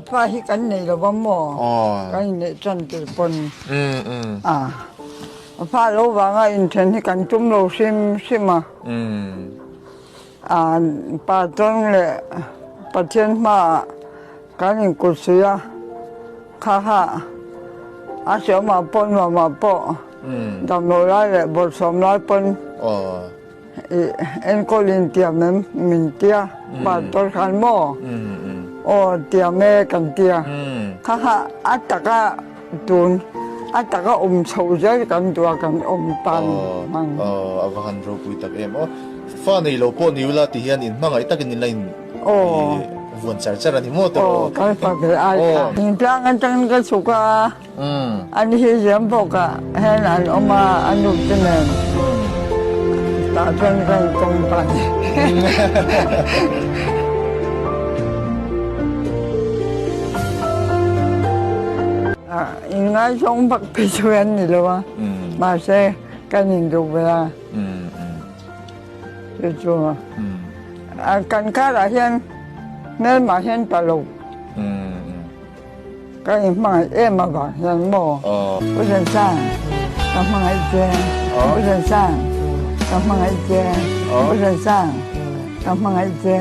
Fa hi kan nei lo va maw? Kan inneih tan tir pawn. Fa lo vanga inthen hi kan tum lo hrim hrim a. Pa tawng leh Pathian hmaah kan inkutsuih a, kha kha a hriamah pawh nuamah pawh damlo lai leh bawlhsawm lai pawn enkawl intiam em min tia pa tawng khan maw aw tiam e kan tia kha kha a taka tun a taka awm chhoh zel kan duh a kan awm tan hmang. Aw a va han ropui tak em aw. Fa nei lo pawh ni ula ti hian in hmangaih takin in la in vuan char char a ni maw tawh. Aw kan fa ve ai kha. Thingtlang atangin ka chhuk a. An hi ziam bawk a hian an awm a a nu te nen tah chuan ka inkawm ta a ni. Inngaizawng bak phei chu an ni lo a mahse kan induh ve a chu chu kan karah hian hmelmah hian pa lo. Ka inhmangaih em avang hian maw Pu Zensang ka hmangaih che Pu Zensang ka hmangaih che Pu Zensang ka hmangaih che.